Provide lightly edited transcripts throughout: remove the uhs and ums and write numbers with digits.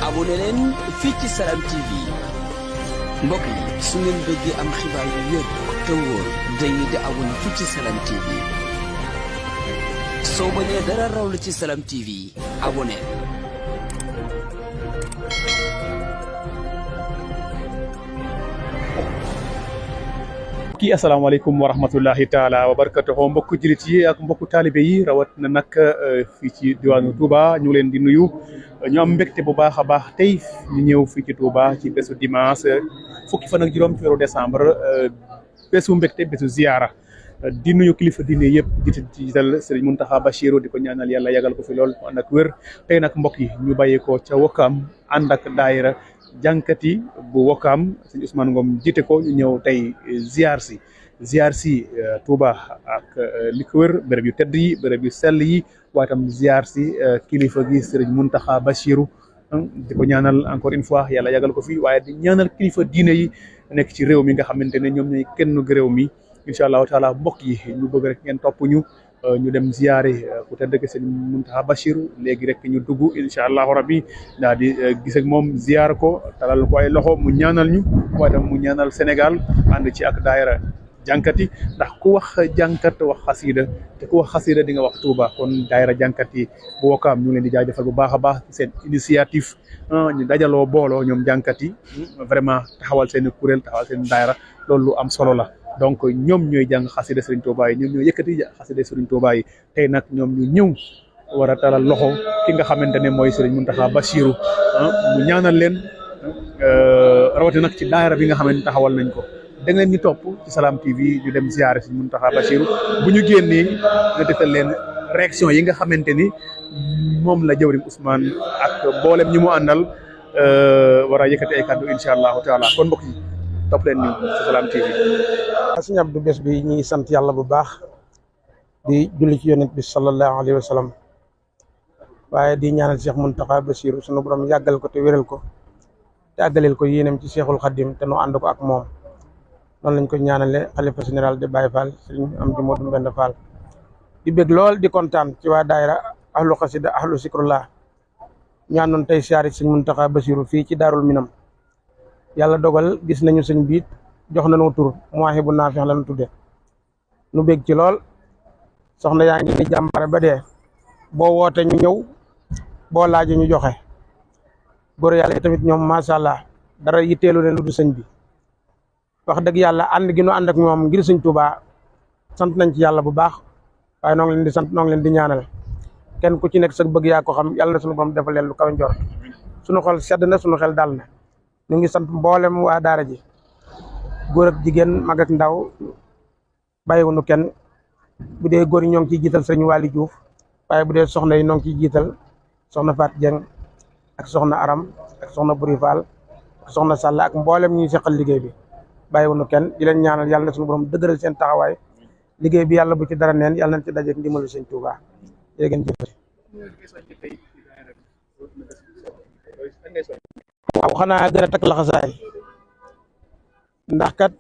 abonné leen fii ci Salam TV mbokk yi su ngeen bëggee am xibaar yu wér te wóor dañuy di abonné fii ci Salam TV soo bëggee dara raw la ci Salam TV abonné. kii asalaamaaleykum wa rahmatullahi taala wa barakatuhu mbokku jullit yi ak mbokku taalibe yi rawat na nag fii ci diwaanu Touba ñu leen di nuyu ñu am mbégte bu baax a baax tey ñu ñëw fii ci Touba ci bésu dimanche fukki fan ak juróom ci weeru décembre bésu mbégte bésu ziyaara di nuyu kilifa diine yëpp di jiital Serigne Mountakha Bachirou di ko ñaanal yàlla yagal ko fi lool ànd ak wér tey nag mbokk yi ñu bàyyi ko ca Wakaam ànd ak daayira jànkati bu Wakaam sëñ Ousmane Ngom jiite ko ñu ñëw tey ziar si Touba ak li ko wër béréb yu tedd yi béréb yu sell yi waaye tam ziar si kilifa gi Serigne Mountakha Bachirou di ko ñaanal encore une fois yàlla yagal ko fi waaye di ñaanal kilifa diine yi nekk ci réew mi nga xamante ne ñoom ñooy kenn réew mi incha allahu taala mbokk yi ñu bëgg rek ngeen topp ñu dem ziare ku tedd ki Serigne Mountakha Bachirou léegi rek ñu dugg incha allahu rabbi daal di gis ak moom ziar ko talal ko ay loxo mu ñaanal ñu waaye tam mu ñaanal Sénégal ànd ci ak daayira jànkati ndax ku wax jànkat wax xasida te ku wax xasida di nga wax Touba kon daayira jànkati bu Wakaam ñu leen di jaajëfal bu baax a baax seen initiative ñu dajaloo booloo ñoom jànkati vraiment taxawal seen kuréel taxawal seen daayira loolu lu am solo la. donc ñoom ñooy jàng xasida Serigne Touba yi ñoom ñooy yëkkati xasida Serigne Touba yi tey nag ñoom ñu ñëw war a talal loxo ki nga xamante ne mooy Serigne Mountakha Bachirou mu ñaanal leen rawatina nag ci daayira bi nga xamante taxawal nañ ko da ngeen ñu topp ci Salam TV ñu dem ziare Serigne Mountakha Bachirou bu ñu génnee nga defal leen réaction yi nga xamante ni moom la jëwriñ Ousmane ak mboolem ñi mu àndal war a yëkkati ay kàddu incha allahu taala kon mbokk yi topp leen ñu ci Salam TV. Sëñ Abdou bés bi ñuy sant yàlla bu baax di julli ci yonent bi sallallahu alayhi wa sallam waaye di ñaanal Cheikh Mountakha Bachirou sunu borom yàggal ko te wéral ko te àggaleel ko yéenam ci Cheikhul Khadim te nu ànd ko ak moom noonu lañ ko ñaanale xalifa général de Baye Fall Serigne Amdi Modou Mbenda Fall di bég lool di kontaan ci waa daayira ahlu xasida ahlu zikrullah ñaanoon tey siyaare Sëñ Mountakha Bachirou fii ci Daarul Minam yàlla dogal gis nañu sëñ biit jox nañu tur Mawahibou Nafih la ñu tudde nu bég ci lool soxna yaa ngi ni jàmbare ba dee boo woote ñu ñëw boo laaje ñu joxe góor yàlla yi tamit ñoom macha allah dara yitteelu leen lu du sëñ bi wax dëgg yàlla ànd gi nu ànd ak ñoom ngir sëñ Touba sant nañ ci yàlla bu baax waaye noo ngi leen di sant noo ngi leen di ñaanal kenn ku ci nekk sa bëgg yaa ko xam yàlla na suñu borom defal leen lu kaw njort suñu xol sedd na suñu xel dal na ñu ngi sant mboolem waa daara ji góor ak jigéen mag ak ndaw bàyyiwuñu kenn bu dee góor yi ñoo ngi ciy jiital sëriñ Waly Diouf waaye bu dee soxna yi ñoo ngi ciy jiital soxna Fat Dieng ak soxna Aram ak soxna Buri Fall ak soxna Sall ak mboolem ñuy seqal liggéey bi bàyyiwuñu kenn di leen ñaanal yàlla na suñu borom dëgëral seen taxawaay liggéey bi yàlla bu ci dara neen yàlla nañ ci dajeek ndimbalu sëñ Touba jërë ngeen jëfati. waaw xanaa gën a takk laxasaay ndax kat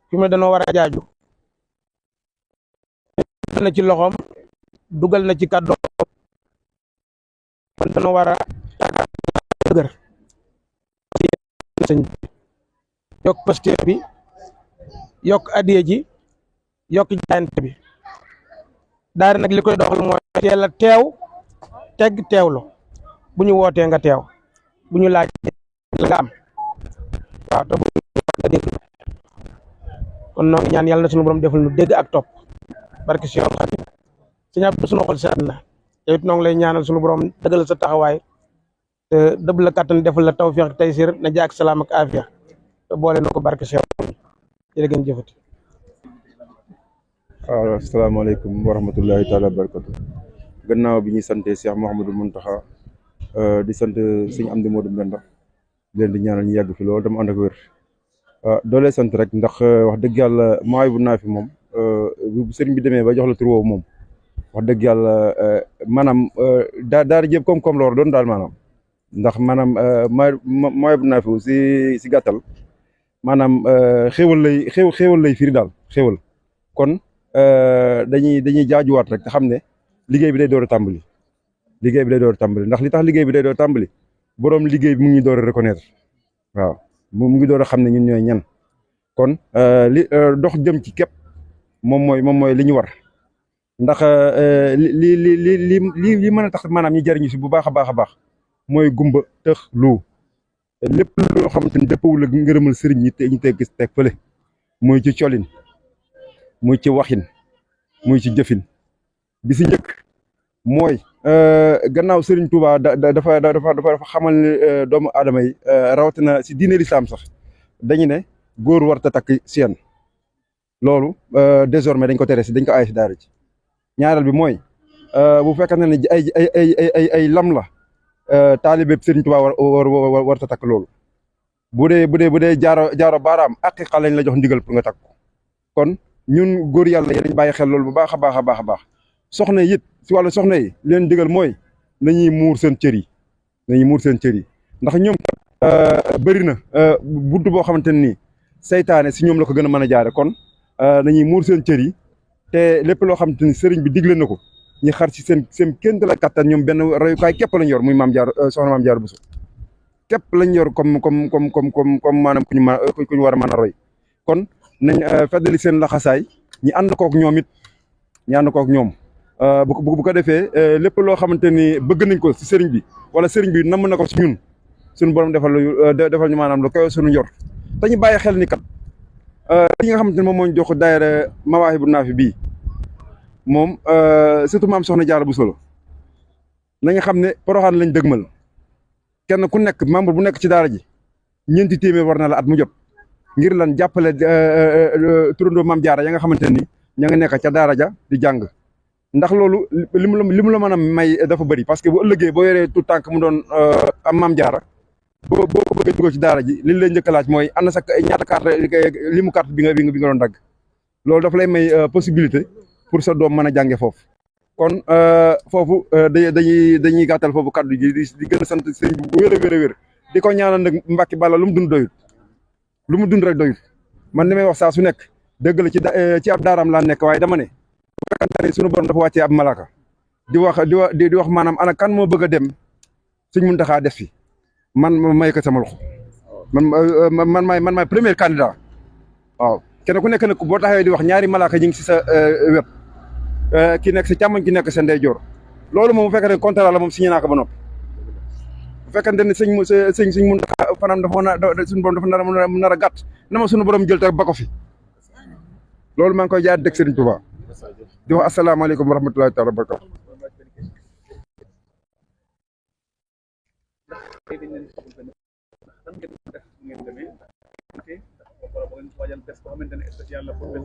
fi mu ne dañoo war a jaaju dugal na ci loxoom dugal na ci kàddoom kon dañoo war a dëgër sëñ bi yokk posture bi yokk adiya ji yokk jaayante bi daara nag li koy doxal mooy teel a teew tegg teewlu bu ñu wootee nga teew bu ñu laaj la nga am waaw te bu nga dégg kon noo ngi ñaan yàlla na sunu borom defal nu dégg ak topp barke si yoon Xadim sëñ Abdou sunu xol sedd na te it noo ngi lay ñaanal sunu borom dëggal sa taxawaay te dëbb la kattan defal la tawfiq ak taysir na jaak salaam ak afiya te boole na ko barke si yoon jërë ngeen jëfati. waaw asalaamaaleykum wa rahmatullahi taala wa barakatu gannaaw bi ñuy sante Cheikh Mouhamadou Mountakha di sant sëñ Amdi Modou Mbenda leen di ñaanal ñu yàgg fi loolu dama ànd ak wér doolee sant rek ndax wax dëgg yàlla Mawahibou Nafih moom bu sëriñ bi demee ba jox la tur woowu moom wax dëgg yàlla maanaam daara jëpp koom-koom la war doon daal maanaam ndax maanaam Mawahibou Nafih si gàttal maanaam xéewal lay firi daal xéewal kon dañuy jaajuwaat rek te xam ne liggéey bi day door a tàmbali ndax li tax liggéey bi day door a tàmbali borom liggéey bi mu ngi door a reconnaître waaw mu ngi door a xam ne ñun ñooy ñan kon li dox jëm ci képp moom mooy li ñu war ndax li mën a tax maanaam ñu jariñu si bu baax a baax mooy gumba tëx lu lépp loo xamante ni dëppawul ak ngërëmal sëriñ ñu teg gis teg fële muy ci colin muy ci waxin muy ci jëfin bi si njëkk mooy gannaaw Serigne Touba dafa xamal ne doomu aadama yi rawatina si diine lislaam sax dañu ne góor warta takk seen loolu désormais dañ ko tere si dañ ko aay si daara ji ñaareel bi mooy bu fekkante ne ay lam la taalibe Serigne Touba warta takk loolu bu dee jaaro baaraam aqiqa lañ la jox ndigal pour nga takk kon ñun góor yàlla yi dañ bàyyi xel loolu bu baax a baax soxna yi it si wàllu soxna yi leen digal mooy nañuy muur seen cër yi ndax ñoom bëri na bunt boo xamante ne nii saytaane si ñoom la ko gën a mën a jaare kon nañuy muur seen cër yi te lépp loo xamante ni sëriñ bi digle na ko ñu xar ci seen kénta la kattan ñoom benn royukaay képp lañ yor muy soxna maam Jaara Buso képp lañ yor comme maanaam ku ñu war a mën a roy kon nañ feddali seen laxasaay ñi ànd kook ñoom it ñi ànd kook ñoom bu ko defee lépp loo xamante ni bëgg nañ ko si sëriñ bi wala sëriñ bi namm na ko si ñun suñu borom defal ñu maanaam lu koy suñu njort te ñu bàyyi xel ni kat li nga xamante ne moom moo ñu jox daayira Mawaahibu Naafi bii moom surtout maam soxna Jaara Buso la nañu xam ne Poroxaan lañ dëgmal kenn ku nekk membre bu nekk ci daara ji ñeenti téeméer war na la at mu jot ngir lan jàppale turandoo maam Jaara ya nga xamante ni ña nga nekk ca daara ja di jàng ndax loolu li mu la mën a may dafa bëri parce que bu ëllëgee boo yoree tout tànk mu doon am maam Jaara boo ko bëggee dugal ci daara ji li lay njëkk a laaj mooy ana sa ñaata carte limu carte bi nga doon dagg loolu dafa lay may possibilité pour sa doom mën a jànge foofu kon foofu dañuy gàttal foofu kaddu gi di gën a sant sëriñ bu wér a wér di ko ñaanal nag Mbàkke Balla lu mu dund doyut lu mu dund rek doyut man li may wax saa su nekk dëgg la ci ab daaraam laa nekk waaye dama ne bu fekkante ne sunu borom dafa wàccee ab malaka di wax maanaam ana kan moo bëgg a dem Sëñ Muntaxa def fi man may ko sama loxo man maay premier candidat waaw kenn ku nekk nag boo taxawee di wax ñaari malaka ñu ngi si sa wet ki nekk sa càmmoñ ki nekk sa ndeyjoor loolu moom bu fekkee ne contrat la moom signé naa ko ba noppi bu fekkente ne sëñ Muntaxa fanam dafa suñu borom dafa nar a gàtt na ma suñu borom jël te ba ko fi loolu maa ngi koy jaar dëgg Sëriñ Tuubaa di wax asalaamaaleykum wa rahmatulahi taala wa barakatu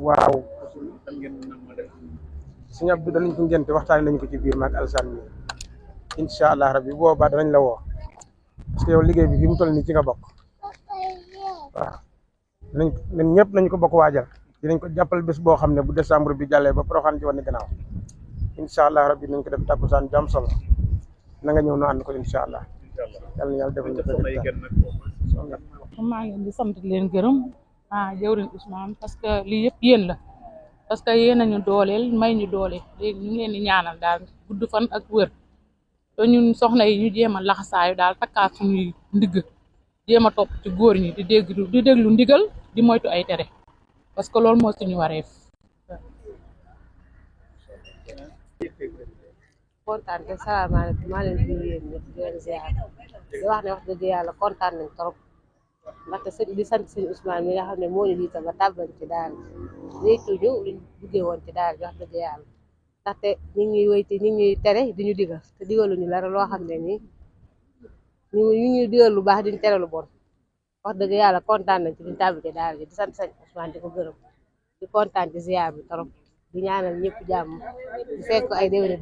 waaw sëñ Abdou danañ ko ngénte waxtaane nañ ko ci biir maag Alsaan mi incha allah rabbi boobaa danañ la woo parce que yow liggéey bi fi mu toll nii ci nga bokk waaw nañ ñëpp nañ ko bokk waajal dinañ ko jàppal bés boo xam ne bu décembre bi jàllee ba Porokhane ci wane gannaaw incha allah rabbi nañ ko def takkusaan jàmm solo na nga ñëw nu ànd ko incha allah yàlla na yàlla defal ñu maa ngi di sant leen gërëm jawriñ Ousmane parce que lii yëpp yéen la parce que yéen nañu dooleel may ñu doole léegi ñu ngi leen di ñaanal daal gudd fan ak wër te ñun soxna yi ñu jéem a laxasaayu daal takkaat suñuy ndigg jéem a topp ci góor ñi di déglu ndigal di moytu ay tere parce que loolu moo suñu wareef. kontaan te salaamaaleykum maa leen di nuyu yéen ñëpp di leen ziar di wax ne wax dëgg yàlla kontaan nañ trop ndaxte di sant sëñ Ousmane mi nga xam ne moo ñu jiital ba tàbbal ci daal réytuñu luñ duggee woon ci daal wax dëgg yàlla ndaxte ñu ngi ñuy wéyti ñu ngi ñuy tere di ñu digal te digaluñu dara loo xam ne nii ñu ñuy digal lu baax diñu tere lu bon wax dëgg yàlla kontaan nañ ci luñ tàbbal ci daal di sant sëñ Ousmane di ko gërëm di kontaan ci ziar bi trop di ñaanal ñëpp jàmm di fekk ay déwén